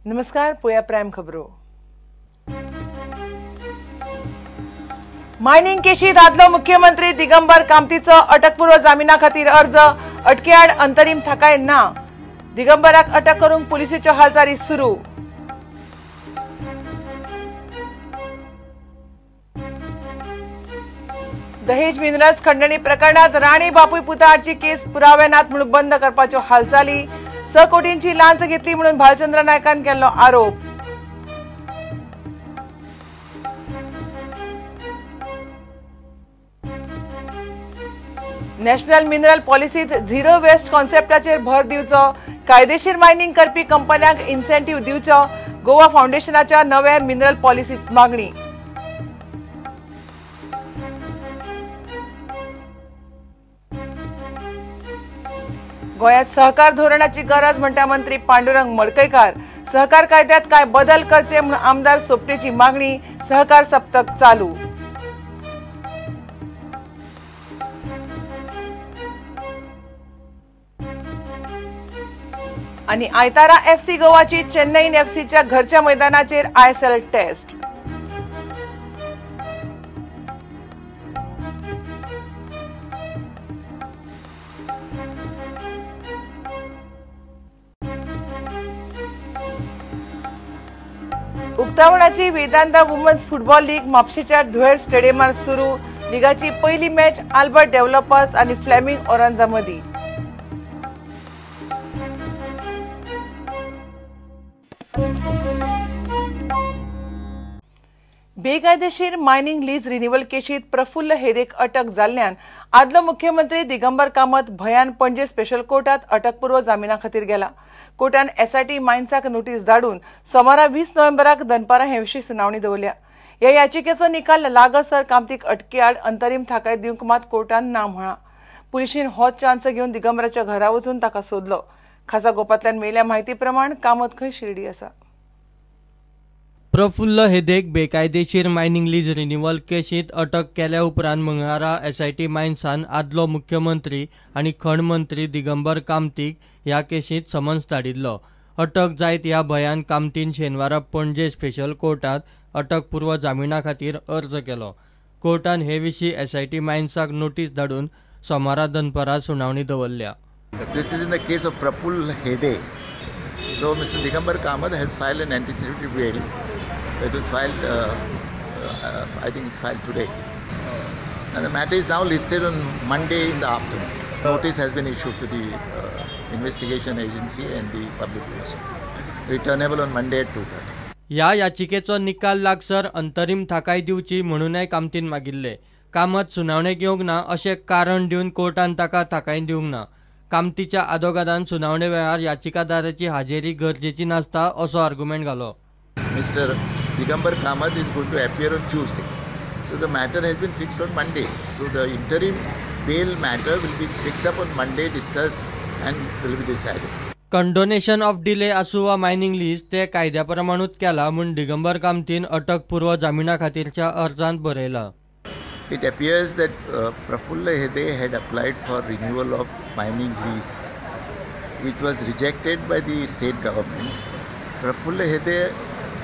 नमस्कार, पळोवया प्रायम खबरो. मायनिंग केशीत आदलो मुख्यमंत्री दिगंबर कामतीचो अटकपूर्व जामिना खातीर अर्ज, अटकेआड अंतरीम थाकाय ना. दिगंबराक अटक करूंक पुलिसेच्यो हालचाली सुरू. दहेज मिनरल्स खंडणी प्रकरणात राणी बापूय पुता आडची केस पुरावे नात म्हणून बंद करपाच्यो हालचाली. 6 कोटींची लांच घेतली म्हणून भालचंद्र नायकान केल्लो आरोप. नॅशनल मिनरल पॉलिसीत झिरो वेस्ट कॉन्सेप्टाचेर भर दिवचो, कायदेशीर मायनिंग करपी कंपन्यांक इन्सेंटिव्ह दिवचो, गोवा फावंडेशनाच्या नव्या मिनरल पॉलिसीत मागणी. गोंयांत सहकार धोरणाची गरज म्हणटा मंत्री पांडुरंग मडकयकार. सहकार कायद्यात काय बदल करचे म्हणून आमदार सोपटेची मागणी. सहकार सप्तक चालू. आणि आयतारा एफसी गोवाची चेन्नई एफसीच्या घरच्या मैदानाचेर आयएसएल टेस्ट. उक्तावणाची वेदांता वुमन्स फुटबॉल लीग म्हापशेच्या धुळेर स्टेडियमार सुरू. लिगाची पहिली मॅच आल्बर्ट डेव्हलपर्स आणि फ्लेमिंग ओरांजा मदीं. बेकायदेशीर मायनिंग लीज रिन्युअल केशीत प्रफुल्ल हेदेक अटक जाल्ल्यान आदलो मुख्यमंत्री दिगंबर कामत भंयान पणजे स्पेशल कोर्टात अटकपूर्व जामिना खातीर गेला. कोर्टान एसआयटी मायन्साक नोटीस धाडून सोमारा 20 नोव्हेंबराक दनपारां हे विशीं सुनावणी दवरल्या. ह्या याचिकेचो निकाल लागसर कामतीक अटकेआड अंतरीम थाकाय दिवंक मात कोर्टान ना म्हळां. पुलिशेन होच चान्स घेवन दिगंबराच्या घरा वचून ताका सोदलो. खासा गोपांतल्यान मेळिल्ल्या म्हायती प्रमाण कामत खंय शिर्डी आसा. प्रफुल्ल हेदेक बेकायदेशीर मायनिंग लीज रिन्युअल केशींत अटक केल्या उपरांत मंगळारा एसआयटी मायन्सान आदलो मुख्यमंत्री आनी खण मंत्री दिगंबर कामतीक ह्या केशींत समन्स धाडिल्लो. अटक जायत ह्या भंयान कामतीन शेनवारा पणजे स्पेशल कोर्टांत अटकपूर्व जामिना खातीर अर्ज केलो. कोर्टान हे विशीं एसआयटी मायन्साक नोटीस धाडून सोमारा दनपारां सुनावणी दवरल्या. This is in the case of Praful Hede. So Mr. Digambar Kamath has filed an anticipatory bail. It was filed, I think it's filed today. And the matter is now listed on Monday in the afternoon. Notice has been issued to the investigation agency and the public prosecutor. Returnable on Monday at 2:30. ह्या याचिकेचो निकाल लागसर अंतरीम थाकाय दिवची म्हणूनय कामतीन मागिल्ले. कामत सुनावणेक येवंक ना अशें कारण दिवन कोर्टान ताका थाकाय दिवंक ना. कामतीच्या आदोगादान सुनावणे वेळार याचिकादाराची हाजेरी गरजेची नासता असो आर्ग्युमेंट घालो. Mr. Digambar Kamath is going to appear on Tuesday. So the matter has been fixed on Monday. So the interim bail matter will be picked up on Monday, discussed and will be decided. Condonation of delay आसूं वा mining lease ते कायद्या प्रमाणूच केला म्हूण दिगंबर कामतीन अटकपूर्व जामिना खातीरच्या अर्जांत बरयलां. It appears that Prafulla Hede had applied for renewal of mining lease, which was rejected by the state government. Prafulla Hede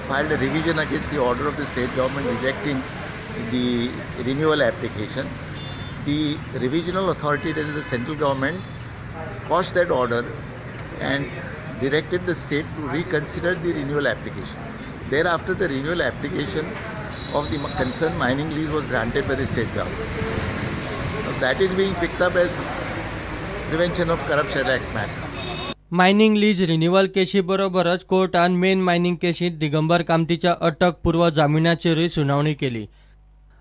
filed a revision against the order of the state government rejecting the renewal application. The revisional authority, that is the central government, quashed that order and directed the state to reconsider the renewal application. Thereafter, the renewal application of the concerned mining lease was granted by the state government. Now, that is being picked up as Prevention of Corruption Act matter. Mining lease renewal केशी बरोबरच कोर्टान main mining केशींत दिगंबर कामतीच्या अटकपूर्व जामिनाचेरूय सुनावणी केली.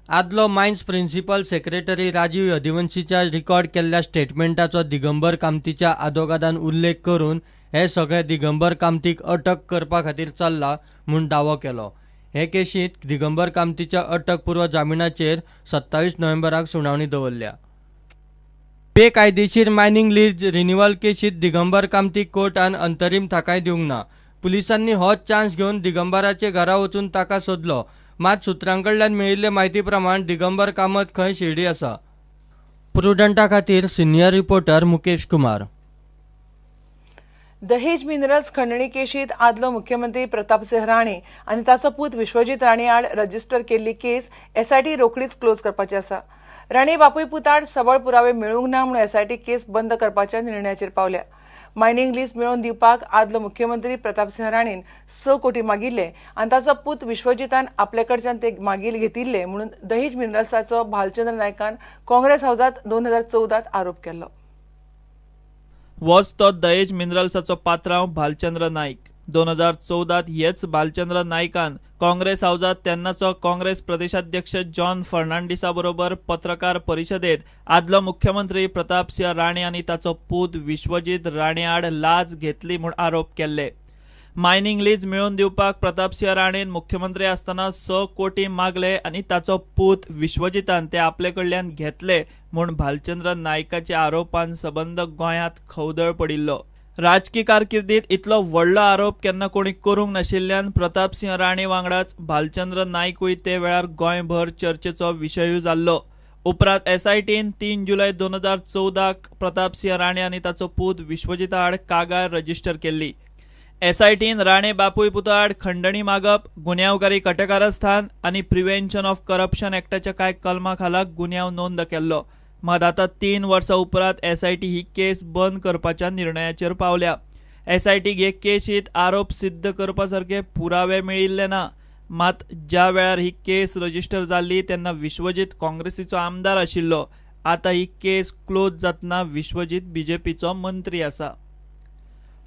आदलो मायन्स प्रिन्सिपल सेक्रेटरी राजीव यदुवंशीच्या रिकॉर्ड केल्ल्या स्टेटमेंटाचो दिगंबर कामतीच्या आदोगादान उल्लेख करून हे सगळे दिगंबर कामतीक अटक करपा खातीर चल्ला म्हूण दावो केलो. हे केशींत दिगंबर कामतीच्या अटकपूर्व जामिनाचेर 27 नोव्हेंबराक सुनावणी दवरल्या. बेकायदेशीर मायनिंग लीज रिन्युअल केशींत दिगंबर कामतीक कोर्टान अंतरीम थाकाय दिवंक ना. पुलिसांनी होच चान्स घेवन दिगंबराचे घरा वचून ताका सोदलो. मात सुत्रां कडल्यान मेळिल्ले म्हायती प्रमाण दिगंबर कामत खंय शिर्डी आसा. प्रुडंटा खातीर सिनियर रिपोर्टर मुकेश कुमार. दहेज मिनरल्स खंडणी केशीत आदलो मुख्यमंत्री प्रतापसिंह राणे आनी ताचो पूत विश्वजीत राणे आड रजिस्टर केल्ली केस एसआयटी रोखडीच क्लोज करपाची आसा. राणे बापूय पुताड सबळ पुरावे मेळूंक ना म्हणून एसआयटी केस बंद करपाच्या निर्णयाचेर पावल्या. मायनिंग लीज मेळोवन दिवपाक आदलो मुख्यमंत्री प्रतापसिंह राणेन 6 कोटी मागिल्ले आनी ताचो पूत विश्वजीतान आपले कडच्यान ते मागील घेतिल्ले म्हणून दहेज मिनरल्साचो भालचंद्र नायकान काँग्रेस हावजात 2014 आरोप केल्लो. वच तो दहेज मिनरल्साचो पात्रांव भालचंद्र नायक. 2014 हेच भालचंद्र नायकान काँग्रेस हावजात तेन्नाचो काँग्रेस प्रदेशाध्यक्ष जॉन फर्नांडिसा बरोबर पत्रकार परिशदेत आदलो मुख्यमंत्री प्रतापसिंह राणे आनी ताचो पूत विश्वजीत राणे आड लाच घेतली म्हूण आरोप केल्ले. मायनिंग लीज मेळोवन दिवपाक प्रतापसिंह राणेन मुख्यमंत्री आसतना 6 कोटी मागले आनी ताचो पूत विश्वजीतान ते आपले कडल्यान घेतले म्हूण भालचंद्र नायकाच्या आरोपान सबंद गोंयांत खवदळ पडिल्लो. राजकी कारकिर्दीत इतलो व्हडलो आरोप केन्ना कोणी करूंक नाशिल्ल्यान प्रतापसिंह राणे वांगडाच भालचंद्र नायकूय ते वेळार गोंयभर चर्चेचो विशयूय जाल्लो. उपरांत एसआयटीन 3 जुलय 2014 प्रतापसिंह राणे आनी ताचो पूत विश्वजीता आड कागाळ रजिस्टर केल्ली. एसआयटीन राणे बापूय पुता आड खंडणी मागप, गुन्यांवकारी कटकारस्थान आनी प्रिव्हेन्शन ऑफ करप्शन एक्टाच्या कांय कलमा खाला गुन्यांव नोंद केल्लो. मात आतां 3 वर्सां उपरांत एसआयटी ही केस बंद करपाच्या निर्णयाचेर पावल्या. एसआयटीक हे केशीत आरोप सिद्ध करपा सारके पुरावे मेळिल्ले ना. मात ज्या वेळार ही केस रजिस्टर जाल्ली तेन्ना विश्वजीत काँग्रेसीचो आमदार आशिल्लो. आतां ही केस क्लोज जातना विश्वजीत बीजेपीचो मंत्री आसा.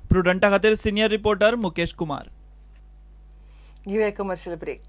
प्रुडंटा खातीर सिनियर रिपोर्टर मुकेश कुमार. घेऊया कमर्शियल ब्रेक.